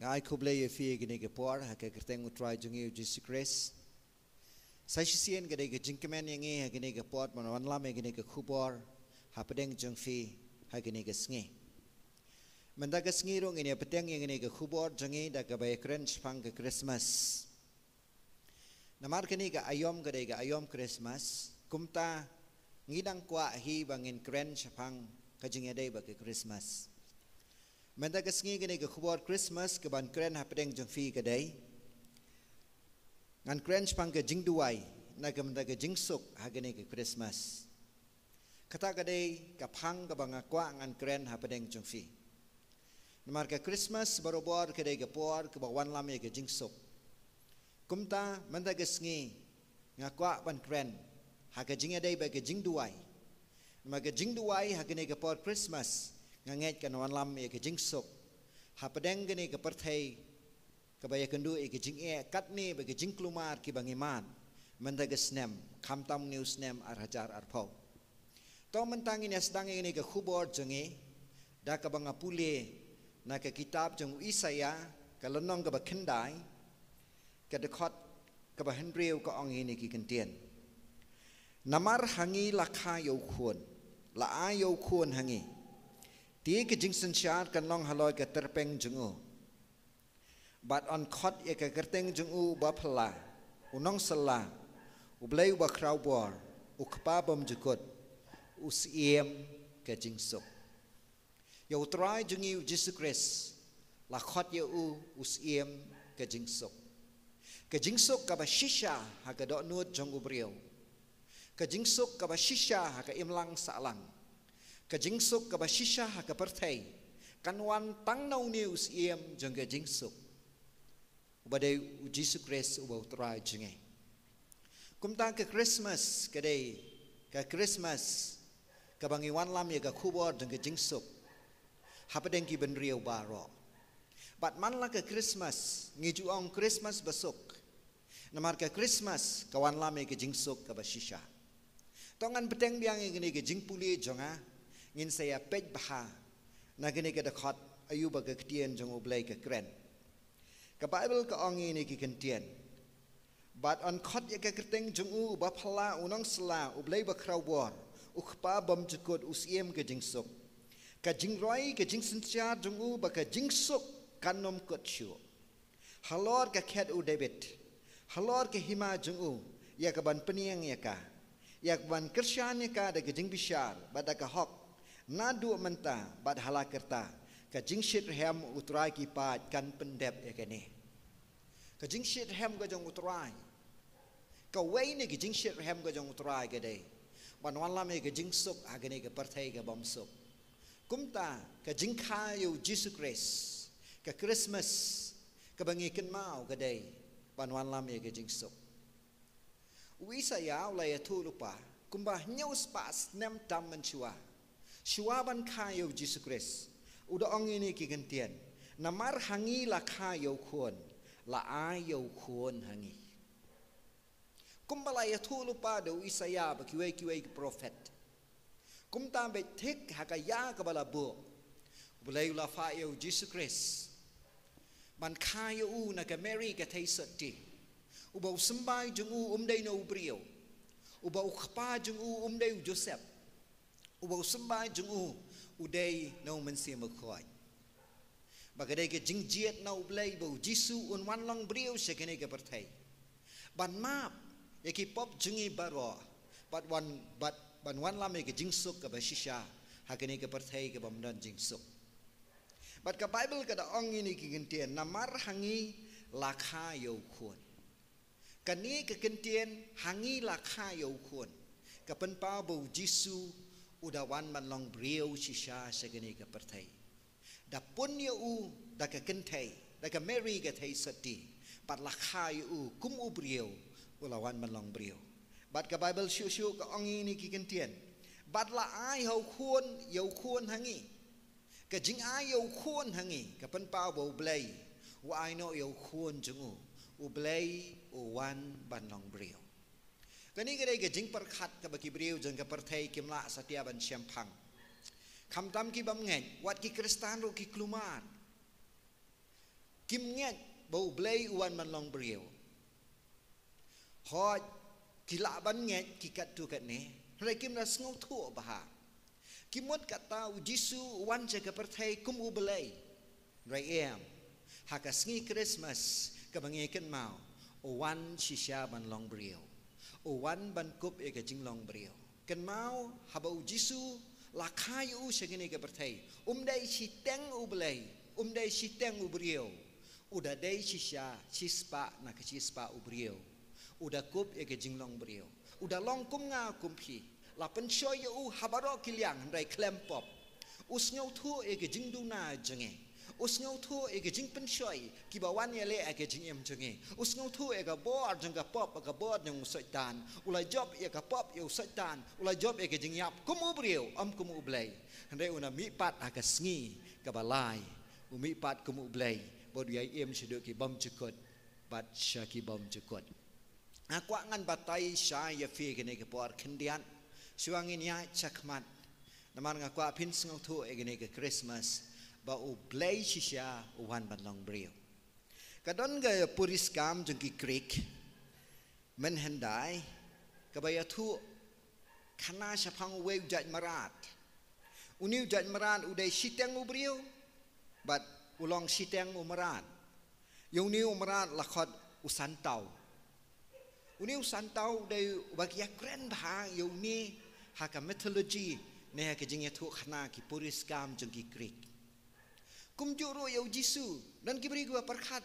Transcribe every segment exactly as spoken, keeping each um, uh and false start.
Ai khublei ïa phi ïa kane ka por ha ka kyrteng U Trai jong ngi U Jisu Khrist. Sa shisien ka dei ka jingkmen ïa ngi ha kane ka por ban wanlam ïa kane ka khubor hapdeng jong phi ha kane ka sngi. Mynta ka sngi ruh ngin ïa bteng ïa kane ka khubor jong ngi da kaba ïa kren shaphang ka Christmas. Namar kane ka aïom ka dei ka aïom Christmas, kumta ngi dang kwah hi ba ngin kren shaphang ka jingïadei bad ka Christmas. Mynta ka sngi kane ka khubor Christmas kaban kren hapdeng jong phi ka dei, ngan kren shaphang ka jingduwai na ka bynta ka jingsuk ha kane ka Christmas. Kata ka dei ka phang kaba nga kwah ngan kren hapdeng jong phi. Namar ka Christmas barabor ka dei ka por kaba wanlam ïa ka jingsuk. Kumta mynta ka sngi nga kwah ban kren ha ka jingïadei bad ka jingduwai. Namar ka jingduwai ha kane ka por Christmas nga ngeit kan wanlam ïa ka jingsuk hapdeng kane ka pyrthei kaba ïakynduh ïa ka jingeh katne bad ka jingkulmar kiba ngi mad mynta ka snem, khamtam une u snem ar hajar arphew. To mynta ngin ïa sdang ïa kane ka khubor jong ngi da kaba nga pule na ka kitab jong u Isaïah, ka lynnong kaba khyndai, ka dkhot kaba hynriew, ka ong ïa kine ki kyntien: Namar ha ngi la kha ïa u khun, la ai ïa u khun ha ngi. Te ka jingsynshar kan long halor ka tyrpeng jong u. Bad yn khot ïa ka kyrteng jong u Uba Phylla, u Nongsylla, U Blei Uba Khraw Bor, U Kpa Bymjukut, U Syiem ka Jingsuk. Ïa U Trai jong ngi U Jisu Khrist la khot ïa u U Syiem ka Jingsuk. Ka jingsuk kaba shisha ha ka dohnud jong u briew. Ka jingsuk kaba shisha ha ka imlang sahlang. Ka jingsuk kaba shisha ha ka pyrthei kan wan tang na une U Syiem jong ka jingsuk, uba dei U Jisu Khrist uba U Trai jong ngi. Kumta ka Christmas ka dei ka Christmas kaba ngi wanlam ïa ka khubor jong ka jingsuk hapdeng ki bynriew baroh. Bad man la ka Christmas ngi ju ong Christmas basuk. Namar ka Christmas ka wanlam ïa ka jingsuk kaba shisha. To ngan bteng biang ïa kane ka jingpule jong nga, ngin sa ïa peit bha na kane ka dkhot, aïu ba ka ktien jong U Blei ka kren. Ka Baibl ka ong ïa kine ki kyntien: Bad yn khot ïa ka kyrteng jong u Uba Phylla, u Nongsylla, U Blei Ba Khraw Bor, U Kpa Bymjukut, U Syiem ka Jingsuk. Ka jingroi ka jingsynshar jong u bad ka jingsuk kan ym kut shuh. Halor ka khet u David, halor ka hima jong u, ïa kaban pynïeng ïa ka, ïa kaban kyrshan ïa ka da ka jingbishar bad da ka hok, naduh mynta bad ha la karta. Ka jingshitrhem U Trai ki paid kan pyndep ïa kane. Ka jingshitrhem ka jong U Trai, kawei na ki jingshitrhem ka jong U Trai ka dei ban wanlam ïa ka jingsuk ha kane ka pyrthei ka bymsuk. Kumta ka jingkha ïa U Jisu Khrist, ka Christmas kaba ngi kynmaw ka dei ban wanlam ïa ka jingsuk. U Isaïah u la ïathuh lypa kumba hynñiew spah snem tam mynshuwa, shuwa ban kha ïa U Jisu Khrist, u da ong ïa kine ki kyntien: Namar ha ngi la kha ïa u khun, la ai ïa u khun ha ngi. Kumba la ïathuh lypa da u Isaïah bad kiwei kiwei ki prophet, kumta bad thik ha ka ïa kaba la buh, U Blei u la phah ïa U Jisu Khrist ban kha ïa u na ka Mary ka theisotti, uba u symbai jong u um dei na u briew, uba u kpa jong u um dei u Joseph, uba u symbai jong u u dei na U Mynsiem Bakhuid. Ba ka dei ka jingjied na U Blei ba U Jisu un wan long briew sha kane ka pyrthei ban map ïa ki pop jong ngi baroh, bad wan, bad ban wanlam ïa ka jingsuk kaba shisha ha kane ka pyrthei kaba ym don jingsuk. Bad ka Baibl ka da ong ïa kine ki kyntien: Namar ha ngi la kha ïa u khun. Kane ka kyntien ha ngi la kha ïa u khun ka pynpaw ba U Jisu u da wan ban long briew shisha sha kane ka pyrthei. Da pun ïa u da ka kynthei, da ka Mary ka theisotti, bad la kha ïa u kum u briew, u la wan ban long briew. Bad ka Baibl shuh shuh ka ong ïa kine ki kyntien: Bad la ai ha u khun, ïa u khun ha ngi. Ka jingai ïa u khun ha ngi ka pynpaw ba U Blei u ai noh ïa u khun jong u, U Blei u wan ban long briew. Kane ka dei ka jingpyrkhat kaba ki briew jong ka pyrthei kim lah satia ban shemphang. Khamtam ki bym ngeit, wat ki Khristan ruh ki kulmar. Kim ngeit ba U Blei u wan ban long briew. Hooid, ki lah ban ngeit ki katto katne, hynrei kim da sngewthuh bha. Ki mut kata U Jisu u wan sha ka pyrthei kum U Blei. Hynrei em, ha ka sngi Krismas kaba ngi kynmaw, u wan shisha ban long briew. U wan ban kup ïa ka jinglong briew. Kynmaw, haba U Jisu la kha ïa u sha kane ka pyrthei, um dei shiteng U Blei, um dei shiteng u briew. U da dei shisha shispah na ka shispah u briew. U da kup ïa ka jinglong briew. U da long kum nga kum phi. La pynshoi ïa u ha baroh ki liang, hynrei khlem pop. U sngewthuh ïa ka jingduna jong ngi. U sngewthuh ïa ka jingpynshoi kiba wan ïaleh ha ka jingim jong ngi. U sngewthuh ïa ka bor jong ka pop, ka bor jong u Soitan. U la jop ïa ka pop ïa u Soitan. U la jop ïa ka jingïap kum u briew, ym kum U Blei. Hynrei u na mihpat ha ka sngi kaba lai. U mihpat kum U Blei bad u ïai im shaduh ki bymjukut bad sha ki bymjukut. Nga kwah ngan batai shai ïa phi kane ka por khyndiat, shuwa ngin ïaid shakhmat. Namar nga kwah phin sngewthuh ïa kane ka Krismas ba U Blei shisha u wan ban long briew. Ka don ka puriskam jong ki Greek mynhyndai kaba ïathuh khana shaphang uwei u jait mrad. Une u jait mrad u dei shiteng u briew bad u long shiteng u mrad. Ïa une u mrad la khot u Santaw. Une u Santaw u dei uba ki ïakren bha ïa une ha ka mythology ne ha ka jingïathuh khana ki puriskam jong ki Greek. Kumjuh ruh ïa U Jisu, don ki briew kiba pyrkhat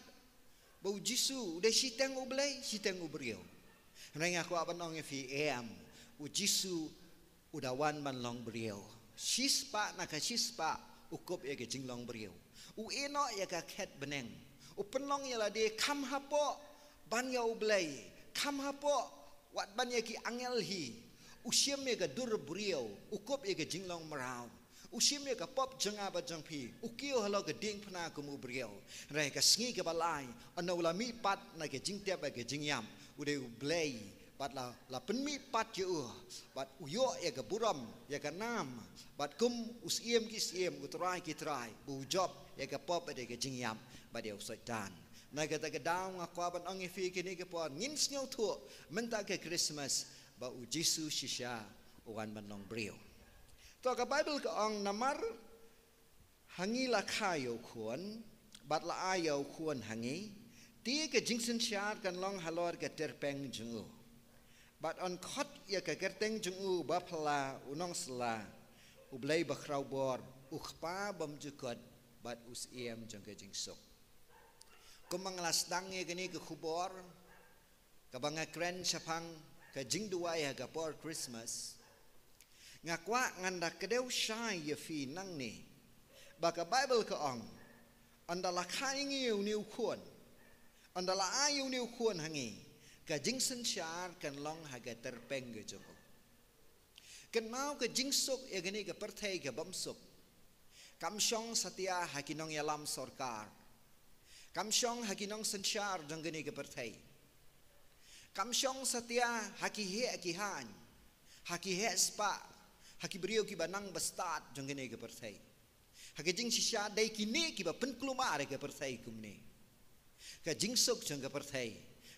ba U Jisu u dei shiteng U Blei, shiteng u briew. Hynrei nga kwah ban ong ïa phi em, U Jisu u da wan ban long briew. Shispah na ka shispah u kup ïa ka jinglong briew. U ïehnoh ïa ka khet bneng. U pynlong ïa lade kham hapoh ban ïa U Blei, kham hapoh wat ban ïa ki angel hi. U shim ïa ka dur briew, u kup ïa ka jinglong mraw. U shim ïa ka pop jong nga bad jong phi, u kiew halor ka diengphna kum u briew. Hynrei ha ka sngi kaba lai, ynda u la mihpat na ka jingtep bad ka jingïap, u dei U Blei, bad la, la pynmihpat ïa u, bad u ïoh ïa ka burom, ïa ka nam, bad kum u Syiem ki syiem, u Trai ki trai, ba u jop ïa ka pop bad ïa ka jingïap bad ïa u Soitan. Na kata ka daw nga kwah ban ong ïa phi kane ka por, ngin sngewthuh mynta ka Krismas ba U Jisu shisha u wan ban long briew. To, ka Baibl ka ong, namar ha ngi la kha ïa u Khun bad la ai ïa u Khun ha ngi, te ka jingsynshar kan long halor ka tyrpeng jong u. Bad yn khot ïa ka kyrteng jong u Baphala, u Nongsylla, U Blei Bakhraw Bor, U Kpa Bymjukut bad U Syiem jong ka Jingsuk. Kumba nga la sdang ïa kane ka khubor, kaba nga kren shaphang ka jingduwai ha ka por Krismas, nga kwah ngan da kdew shai ïa phi nangne ba ka Baibl ka ong, ynda la kha ïa ngi une u Khun, ynda la ai ïa une u Khun ha ngi, ka jingsynshar kan long ha ka tyrpeng ka jong u. Kynmaw, ka jingsuk ïa kane ka pyrthei ka bym suk kam shong satia ha ki nongïalam sorkar. Kam shong ha ki nongsynshar jong kane ka pyrthei. Kam shong satia ha ki heh ki haiñ, ha ki heh spah, ha ki briew kiba nang bastad jong kane ka pyrthei. Ha ka jingshisha dei kine kiba pynkulmar ïa ka pyrthei kumne. Ka jingsuk jong ka pyrthei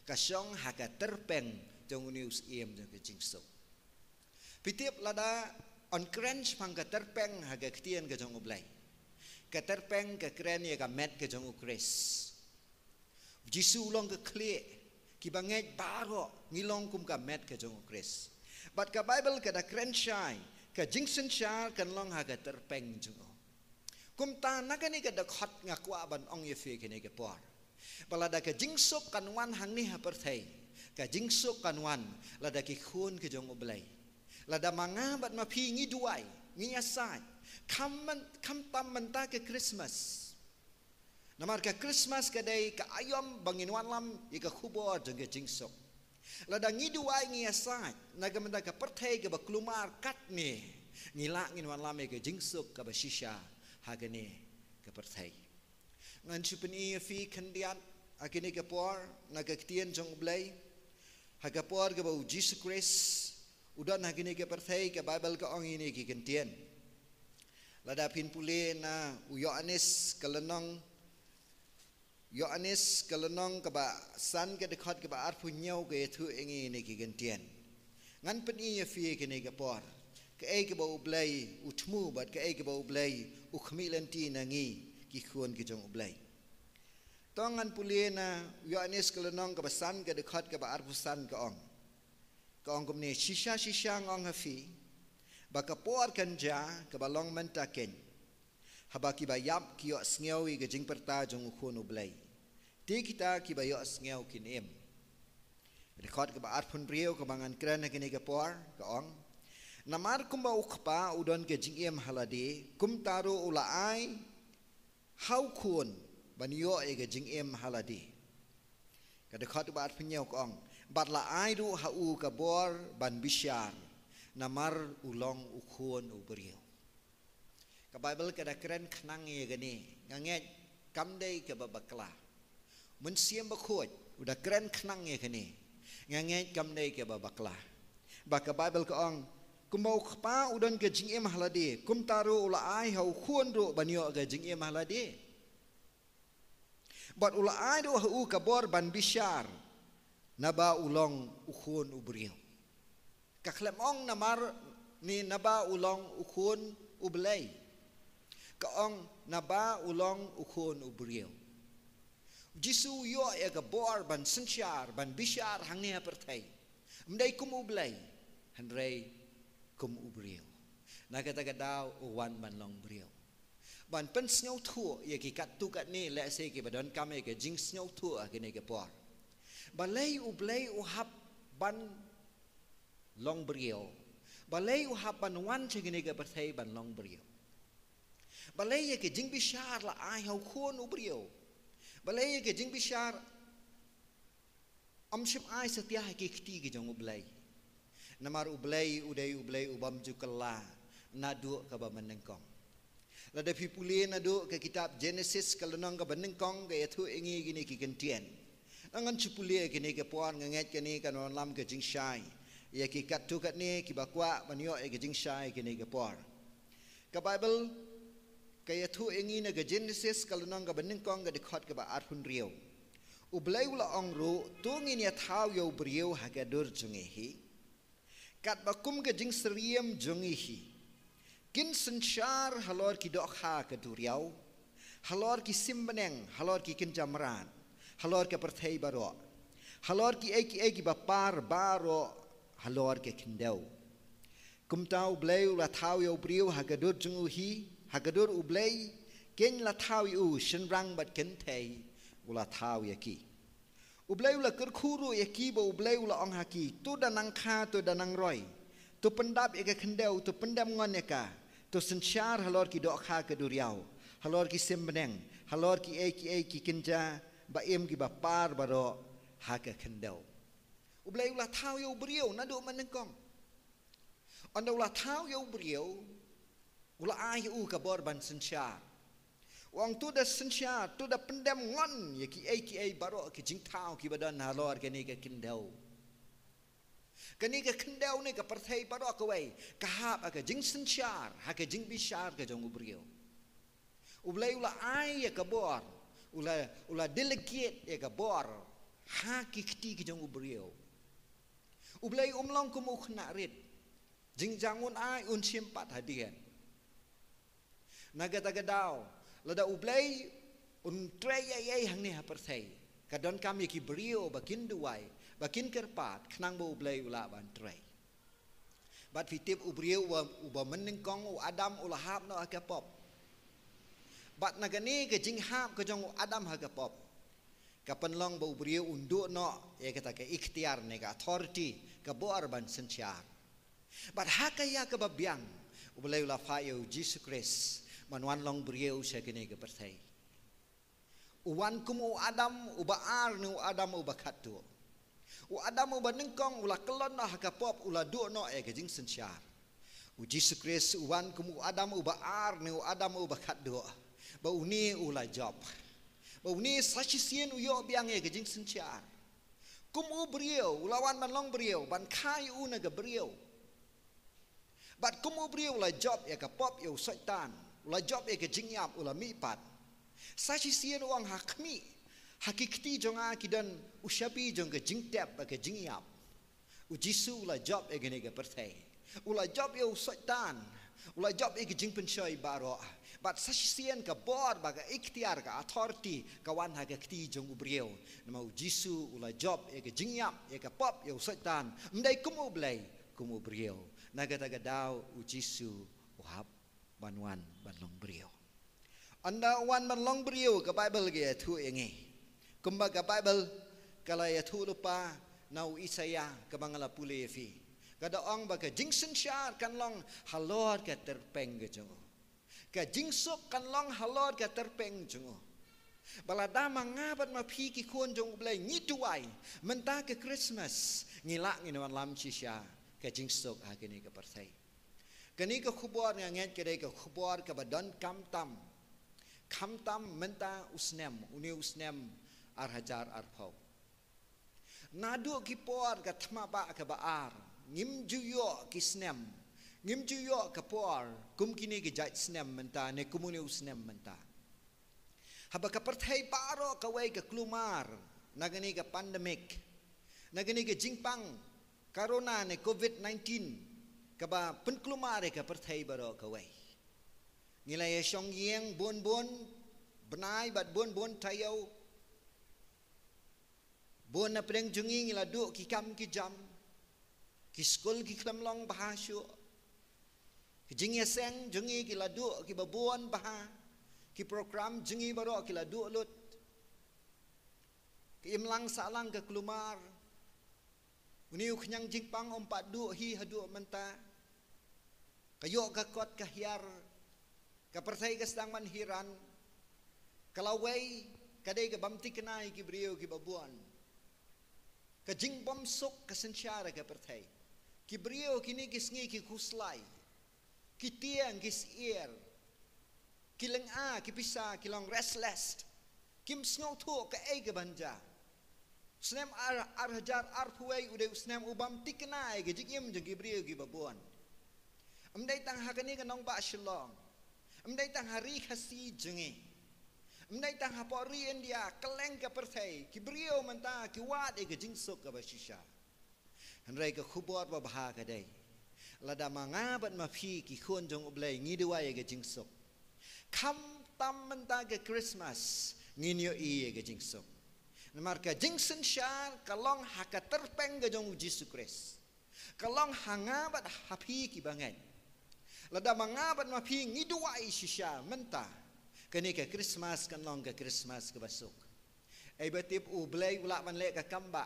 ka shong ha ka tyrpeng jong une u Syiem jong ka Jingsuk. Phi tip, lada yn kren shaphang ka tyrpeng ha ka ktien ka jong U Blei, ka tyrpeng ka kren ïa ka met ka jong U Khrist. Jisu u long ka khlieh, kiba ngeit baroh ngi long kum ka met ka jong U Khrist. Bad ka Baibl ka da kren shai, ka jingsynshar kan long ha ka tyrpeng jong u. Kumta na kane ka dkhot nga kwah ban ong ïa phi kane ka por, ba lada ka jingsuk kan wan hangne ha pyrthei, ka jingsuk kan wan lada ki khun ki jong U Blei. Lada ma nga bad ma phi ngi duwai, ngi ïasaid, kham man, kham tam mynta ka Krismas. Namar ka Krismas ka dei ka aïom ba ngin wanlam ïa ka khubor jong ka jingsuk. Lada ngi duwai, ngi ïasaid na ka bynta ka pyrthei kaba kulmar katne, ngi lah ngin wanlam ïa ka jingsuk kaba shisha ha kane ka pyrthei. Ngan shu pyni ïa phi khyndiat ha kane ka por na ka ktien jong U Blei. Ha ka por kaba U Jisu Khrist u don ha kane ka pyrthei, ka Baibl ka ong ïa kine ki kyntien. Lada phin pule na u Ïoannis ka lynnong Ïoannis ka lynnong kaba san ka dkhot kaba arphew hynñiew ka ïathuh ïa ngi kine ki kyntien. Ngan pyni ïa phi kine ka por, kaei kaba U Blei u thmu bad kaei kaba U Blei u khmih lynti na ngi ki khun ki jong U Blei. To ngan pule na Ïoannis ka lynnong kaba san ka dkhot kaba arphew san ka ong. Ka ong kumne, shisha shisha nga ong ha phi, ba ka por kan jia kaba long mynta keiñ, haba kiba ïap ki ïohsngew ïa ka jingpyrta jong U Khun U Blei. Te kita kiba ïohsngew kin im. Dkhot kaba arphew hynriew kaba ngan kren ha kine ka por ka ong. Namar kumba U Kpa u don ka jingim ha lade, kumta ruh u la ai ha U Khun ban ïoh ïa ka jingim ha lade. Ka dkhot kaba arphew hynñiew ka ong. Bad la ai ruh ha u ka bor ban bishar, namar u long U Khun u briew. Ka Baibl ka da kren khnang ïa kane, nga ngeit kam dei kaba bakla. Mynsiem Bakhuid u da kren khnang ïa kane, nga ngeit kam dei kaba bakla. Ba ka Baibl ka ong, kumba U Kpa u don ka jingim ha lade, kumta ruh u la ai ha U Khun ruh ban ïoh ka jingim ha lade. Bad u la ai ruh ha u ka bor ban bishar, naba u long U Khun u briew. Ka khlem ong namar ne naba u long U Khun U Blei. Ka ong naba u long U Khun u briew. U Jisu u ïoh ïa ka bor ban synshar, ban bishar hangne ha pyrthei. Ym dei kum U Blei, hynrei kum u briew. Na kata ka daw u wan ban long briew. Ban pynsngewthuh ïa ki katto katne, lehse kiba donkam ïa ka jingsngewthuh ha kine ki por. Balei U Blei u hap ban long briew? Balei u hap ban wan sha kane ka pyrthei ban long briew? Balei ïa ka jingbishar la ai ha U Khun u briew? Balei ïa ka jingbishar ym shym ai satia ha ki kti ki jong U Blei? Namar U Blei u dei U Blei u bym ju kylla naduh kaba mynnyngkong. Lada phi pule naduh ka kitab Genesis ka lynnong kaba nyngkong ka ïathuh ïa ngi kine ki kyntien. Ngan shu pule kine ki por, nga ngeit kane kan wanlam ka jingshai ïa ki katto katne kiba kwah ban ïoh ïa ka jingshai kine ki por. Ka Baibl ka ïathuh ïa ngi na ka Genesis ka lynnong kaba nyngkong ka dkhot kaba arphew hynriew. U Blei u la ong ruh, to ngin ïa thaw ïa u briew ha ka dur jong ngi hi, katba kum ka jingsyriem jong ngi hi. Kin synshar halor ki dohkha ka duriaw, halor ki sim bneng, halor ki kynja mrad, halor ka pyrthei baroh, halor kiei kiei kiba par baroh, halor ka khyndew. Kumta U Blei u la thaw ïa u briew ha ka dur jong u hi, ha ka dur U Blei, keiñ la thaw ïa u, shynrang bad kynthei u la thaw ïa ki. U Blei u la kyrkhu ruh ïa ki bad U Blei u la ong ha ki, to da nang kha, to da nang roi, to pyndap ïa ka khyndew, to pyndem ngon ïa ka, to synshar halor ki dohkha ka duriaw, halor ki sim bneng, halor kiei kiei ki kynja ba im kiba par baroh ha ka khyndew. U Blei u la thaw ïa u briew naduh mynnyngkong. Ynda u la thaw ïa u briew, u la ai ïa u ka bor ban synshar. U ong to da synshar, to da pyndem ngon ïa kiei kiei baroh ki jingthaw kiba don halor kane ka khyndew. Kane ka khyndew ne ka pyrthei baroh kawei ka hap ha ka jingsynshar, ha ka jingbishar ka jong u briew. U Blei u la ai ïa ka bor, u la, u la delegate ïa ka bor ha ki kti ki jong u briew. U Blei um long kum u khynnah rit. Jingjang un ai, un shim pat hadien. Na kata ka daw, lada U Blei un trei ei ei hangne ha pyrthei, ka donkam ïa ki briew ba kin duwai, ba kin kyrpad, khnang ba U Blei u lah ban trei. Bad phi tip u briew uba, uba mynnyngkong, u Adam, u la hap noh ha ka pop. Bad na kane ka jinghap ka jong u Adam ha ka pop, ka pynlong ba u briew un duh noh ïa kata ka iktiar ne ka authority, ka bor ban synshar. Bad ha ka ïa kaba biang, U Blei u la phah ïa u Jisu Khrist ban wan long briew sha kane ka pyrthei. U wan kum u Adam uba ar ne u Adam uba khatduh. U Adam uba nyngkong u la kyllon noh ha ka pop, u la duh noh ïa ka jingsynshar. U Jisu Khrist u wan kum u Adam uba ar ne u Adam uba khatduh. Ba une u la jop. Ba une sa shisien u ïoh biang ïa ka jingsynshar. Kum u briew, u la wan ban long briew, ban kha ïa u na ka briew. Bad kum u briew u la jop ïa ka pop, ïa u Soitan, u la jop ïa ka jingïap, u la mihpat. Sa shisien u ong ha khmih, Ha ki kti jong nga ki don u shabi jong ka jingtep bad ka jingïap. U Jisu u la jop ïa kane ka pyrthei. U la jop ïa u Soitan. U la jop ïa ka jingpynshoi baroh. Bad sa shisien ka bor bad ka iktiar, ka authority, ka wan ha ka kti jong u briew. Namar u Jisu u la jop ïa ka jingïap, ïa ka pop, ïa u Soitan. Ym dei kum u Blei, kum u briew. Na kata ka daw u Jisu u hap ban wan ban long briew. Ynda u wan ban long briew, ka Baibl ka ïathuh ïa ngi. Kumba ka Baibl ka la ïathuh lypa na u Isaïah kaba nga la pule ïa phi. Ka da ong ba ka jingsynshar kan long halor ka tyrpeng ka jong u. Ka jingsuk kan long halor ka tyrpeng jong u. Ba lada ma nga bad ma phi ki khun jong u Blei ngi duwai mynta ka Christmas, ngi lah ngin wanlam shisha ka jingsuk ha kane ka pyrthei. Kane ka khubor nga ngeit ka dei ka khubor kaba donkam tam. Khamtam mynta u snem, une u snem ar hajar arphew. Naduh ki por ka thma ba kaba ar, ngim ju ïoh ki snem, ngim ju ïoh ka por kum kine ki jait snem mynta, ne kum une u snem mynta. Haba ka pyrthei baroh kawei ka kulmar na kane ka pandemic, na kane ka jingpang corona ne covid nineteen, kaba pynkulmar ïa ka pyrthei baroh kawei. Ngi la ïa shong ïeng bun bun bnai bad bun bun taïew. Bun na pdeng jong ngi ngi la duh ki kam ki jam. Ki skul ki khlem long bha shuh. Ki jingïaseng jong ngi ki la duh kiba bun bha. Ki program jong ngi baroh ki la duh lut. Ki imlang sahlang ka kulmar. Une u khñiang jingpang um pat duh hi haduh mynta. Ka ïoh ka kot ka hiar. Ka pyrthei ka sdang ban hiran. Ka lawei ka dei ka bam thikna ïa ki briew kiba bun. Ka jingbymsuk ka synshar ka pyrthei. Ki briew kine ki sngi ki khuslai. Ki tieng ki syiar. Ki lynga ki pisa ki long restless. Kim sngewthuh kaei kaban jia. Snem ar, ar hajar arphew wei u dei u snem u bam thikna ïa ka jingim jong ki briew kiba bun. Ym dei tang ha kane ka nongbah Shillong. Ym dei tang ha ri Khasi jong ngi. Ym dei tang hapoh ri India, kylleng ka pyrthei, ki briew mynta ki wad ïa ka jingsuk kaba shisha. Hynrei ka khubor babha ka dei, lada ma nga bad ma phi ki khun jong u Blei ngi duwai ïa ka jingsuk, khamtam mynta ka Christmas ngin ïohi ïa ka jingsuk. Namar ka jingsynshar ka long ha ka tyrpeng ka jong u Jisu Khrist. Ka long ha nga bad ha phi kiba ngeit. Lada ma nga bad ma phi ngi duwai shisha mynta, kane ka Christmas kan long ka Christmas kaba suk. Ei ba tip u Blei u lah ban leh ka kam ba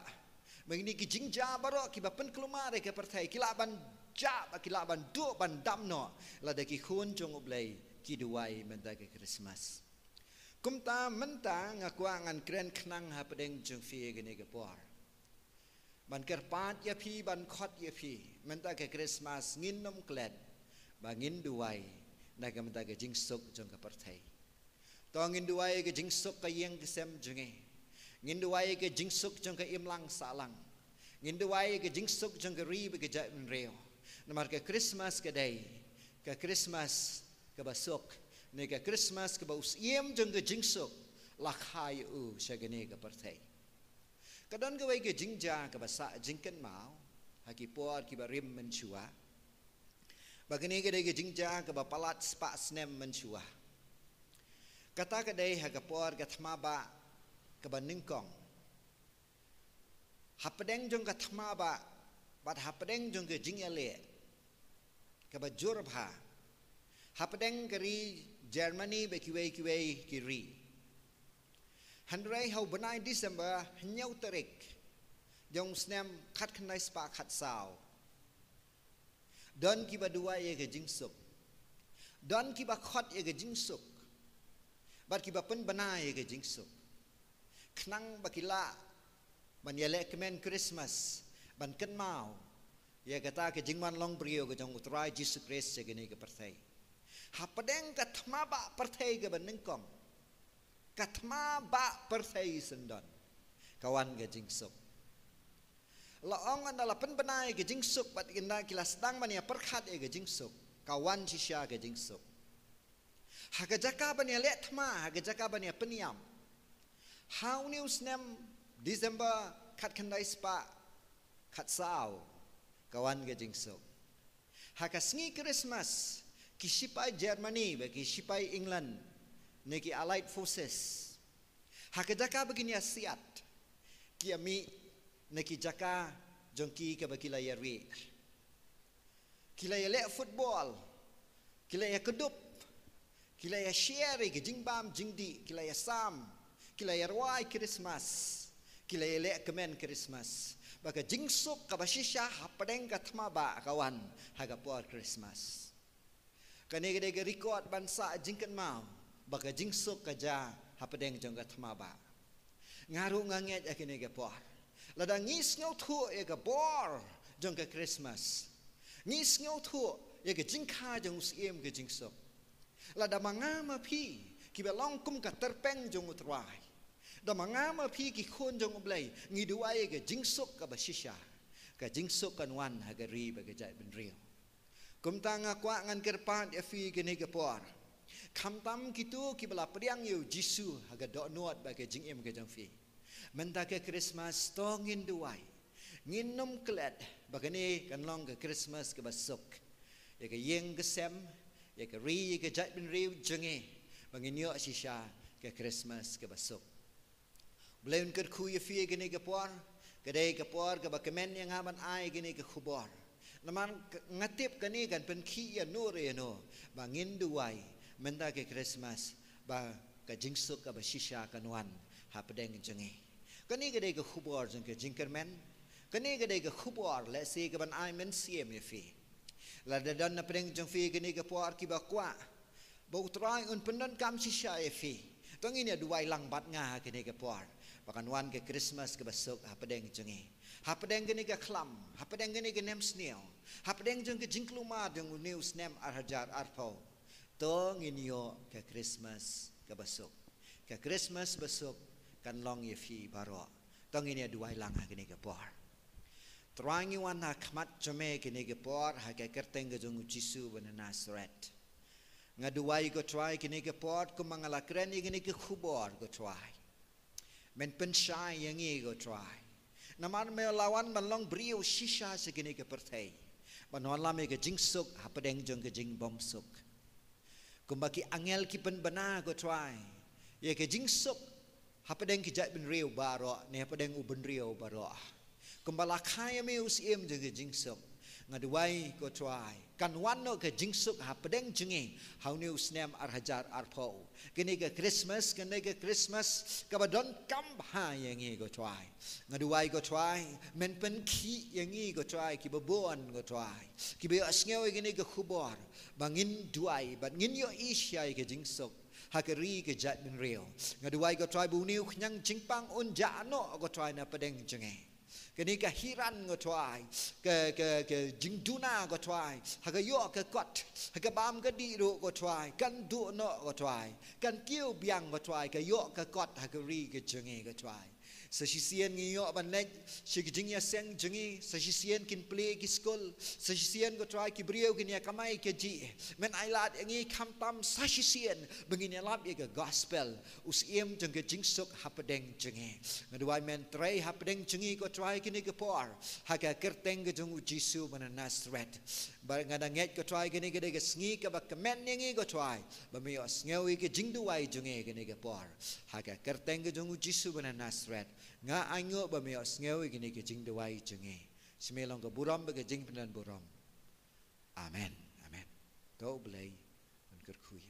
mynta kine ki jingjia baroh kiba pynkulmar ïa ka pyrthei ki lah ban jah bad ki lah ban duh ban dam noh lada ki khun jong u Blei ki duwai mynta ka Christmas. Kumta mynta nga kwah ngan kren khnang hapdeng jong phi ïa kane ka por. Ban kyrpad ïa phi, ban khot ïa phi, mynta ka Christmas ngin nym klet ba ngin duwai na ka mynta ka jingsuk jong ka pyrthei. To ngin duwai ïa ka jingsuk ka ïing ka sem jong ngi. Ngin duwai ïa ka jingsuk jong ka imlang sahlang. Ngin duwai ïa ka jingsuk jong ka ri bad ka jaitbynriew. Namar ka Christmas ka dei ka Christmas kaba suk, ne ka Christmas kaba u Syiem jong ka jingsuk la kha ïa u sha kane ka pyrthei. Ka don kawei ka jingjia kaba sah jingkynmaw ha ki por kiba rim mynshuwa. Ba kane ka dei ka jingjia kaba palat spah snem mynshuwa. Kata ka dei ha ka por ka thma ba kaba nyngkong. Hapdeng jong ka thma ba bad hapdeng jong ka jingïaleh kaba jur bha hapdeng ka ri Germany bad kiwei kiwei ki ri. Hynrei ha u bnai December hynñiew tarik jong u snem khatkhyndai spah khatsaw, don kiba duwai ïa ka jingsuk, don kiba khot ïa ka jingsuk, bad kiba pynbna ïa ka jingsuk. Khnang ba ki lah ban ïaleh kmen Christmas, ban kynmaw ïa kata ka jingwan long briew ka jong u Trai Jisu Khrist sha kane ka pyrthei. Hapdeng ka thma ba pyrthei kaba nyngkong, ka thma ba pyrthei syndon, ka wan ka jingsuk. La ong ynda la pynbna ïa ka jingsuk bad ynda ki la sdang ban ïa pyrkhat ïa ka jingsuk, ka wan shisha ka jingsuk. Ha ka jaka ban ïaleh thma, ha ka jaka ban ïa pynïap, Ha une u snem December khatkhyndai spah khatsaw ka wan ka jingsuk. Ha ka sngi Christmas, ki shipai Germany bad ki shipai England, ne ki Allied Forces, ha ka jaka ba kin ïa siat, ki ïa mih na ki jaka jong ki kaba ki la ïa rieh. Ki la ïa leh football, ki la ïa kdup, ki la ïa share ïa ki jingbam jingdih, ki la ïa sam, ki la ïa rwai Christmas, ki la ïa leh kmen Christmas. Bad ka jingsuk kaba shisha hapdeng ka thma bah ka wan ha ka por Christmas. Kane ka dei ka record ban sah jingkynmaw ba ka jingsuk ka jia hapdeng jong ka thma bah. Nga ruh nga ngeit ha kane ka por, lada ngi sngewthuh ïa ka bor jong ka Christmas, ngi sngewthuh ïa ka jingkha jong u Syiem ka jingsuk, lada ma nga ma phi kiba long kum ka tyrpeng jong U Trai, da ma nga ma phi ki khun jong U Blei ngi duwai ïa ka jingsuk kaba shisha, ka jingsuk kan wan ha ka ri bad ka jaitbynriew. Kumta nga kwah ngan kyrpad ïa phi kane ka por, khamtam kito kiba la pdiang ïa U Jisu ha ka dohnud bad ka jingim ka jong phi. Mynta ka Christmas to ngin duwai, ngin nym klet ba kane kan long ka Christmas kaba suk ïa ka ïing ka sem, ïa ka ri, ïa ka jaitbynriew jong ngi, ba ngin ïoh shisha ka Christmas kaba suk. U Blei un kyrkhu ïa phi ïa kane ka por. Ka dei ka por kaba kmen ïa nga ban ai kane ka khubor, namar nga tip kane kan pynkhih ïa no re ïa no ba ngin duwai mynta ka Christmas ba ka jingsuk kaba shisha kan wan hapdeng jong ngi. Kane ka dei ka khubor jong ka jingkyrmen. Kane ka dei ka khubor lehse kaban ai mynsiem ïa phi. Lada don napdeng jong phi kane ka por kiba kwah ba U Trai un pyndonkam shisha ïa phi, to ngin ïa duwai lang bad nga ha kane ka por ba kan wan ka Christmas kaba suk hapdeng jong ngi, hapdeng kane ka khlam, hapdeng kane ka nemsniew, hapdeng jong ka jingkulmar jong une u snem ar hajar arphew. To ngin ïoh ka Christmas kaba suk. Ka Christmas ba suk kan long ïa phi baroh. To ngin ïa duwai lang ha kane ka por. Trai, ngi wan ha khmat jong me kane ka por ha ka kyrteng ka jong U Jisu ba na Nasareth. Nga duwai ko Trai kane ka por kumba nga la kren ïa kane ka khubor ko Trai, men pynshai ïa ngi ko Trai. Namar me la wan ban long briew shisha sha kane ka pyrthei ban wanlam ïa ka jingsuk hapdeng jong ka jingbymsuk. Kumba ki angel ki pynbna ko Trai ïa ka jingsuk hapdeng ki jaitbynriew baroh ne hapdeng u bynriew baroh, kumba la kha ïa me u Syiem jong ka jingsuk, nga duwai ko Trai kan wan noh ka jingsuk hapdeng jong ngi ha une u snem ar hajar arphew. Kane ka Christmas kan dei ka Christmas kaba donkam bha ïa ngi ko Trai. Nga duwai ko Trai men pynkhih ïa ngi ko Trai kiba bun ko Trai kiba ïohsngew ïa kane ka khubor ba ngin duwai bad ngin ïohi shisha ïa ka jingsuk ha ka ri ka jaitbynriew. Nga duwai ko Trai ba une u khñiang jingpang un jah noh ko Trai napdeng jong ngi. Kane ka hiran ko Trai, ka, ka, ka jingduna ko Trai ha ka ïoh ka kot, ha ka bam ka dih ruh ko Trai, kan duh noh ko Trai, kan kiew biang ko Trai ka ïoh ka kot ha ka ri ka jong ngi ko Trai. Sa shisien ngi ïoh ban leit sha ki jingïaseng jong ngi, sa shisien kin plie ki skul, sa shisien ko Trai ki briew kin ïa kamai kajih. Men ailad ïa ngi khamtam sa shisien ba ngin ïalap ïa ka gospel, u Syiem jong ka jingsuk hapdeng jong ngi. Nga duwai men trei hapdeng jong ngi ko Trai kane ka por ha ka kyrteng ka jong U Jisu ba na Nasareth. Ba nga da ngeit ko Trai kane ka dei ka sngi kaba kmen ïa ngi ko Trai ba me ïohsngew ïa ka jingduwai jong ngi kane ka por. Ha ka kyrteng ka jong U Jisu ba na Nasareth nga ainguh ba me ïohsngew ïa kane ka jingduwai jong ngi. Sha me long ka burom bad ka jingpynlong burom. Amen. Amen. To U Blei un kyrkhu ïa